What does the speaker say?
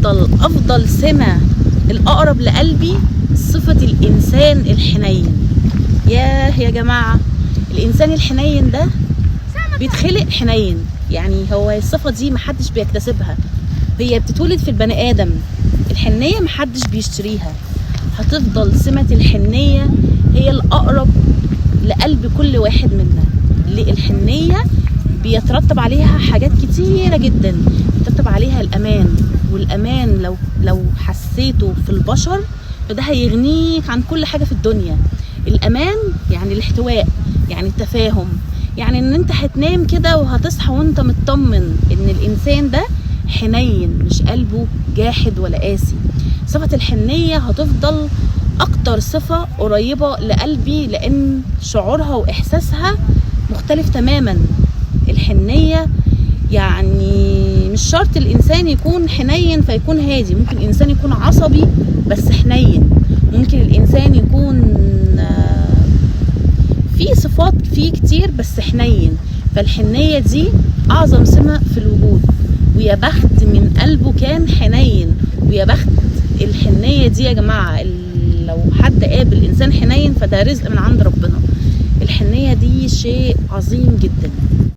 افضل سمة الاقرب لقلبي صفة الانسان الحنين. ياه يا جماعة، الانسان الحنين ده بيتخلق حنين، يعني هو الصفة دي محدش بيكتسبها، هي بتتولد في البني ادم. الحنية محدش بيشتريها، هتفضل سمة الحنية هي الأقرب لقلب كل واحد منا. ليه؟ الحنية بيترتب عليها حاجات كتيرة جدا، بيترتب عليها الأمان، والأمان لو حسيته في البشر فده هيغنيك عن كل حاجة في الدنيا. الأمان يعني الاحتواء، يعني التفاهم، يعني ان انت هتنام كده وهتصحى وانت مطمن ان الانسان ده حنين، مش قلبه جاحد ولا قاسي. صفة الحنية هتفضل اكتر صفة قريبة لقلبي، لان شعورها واحساسها مختلف تماما. الحنية يعني مش شرط الانسان يكون حنين فيكون هادي، ممكن الانسان يكون عصبي بس حنين، ممكن الانسان يكون في صفات فيه كتير بس حنين. فالحنية دي اعظم سمة في الوجود، ويا بخت من قلبه كان حنين، ويا بخت الحنية دي يا جماعة. لو حد قابل انسان حنين فده رزق من عند ربنا. الحنية دي شيء عظيم جدا.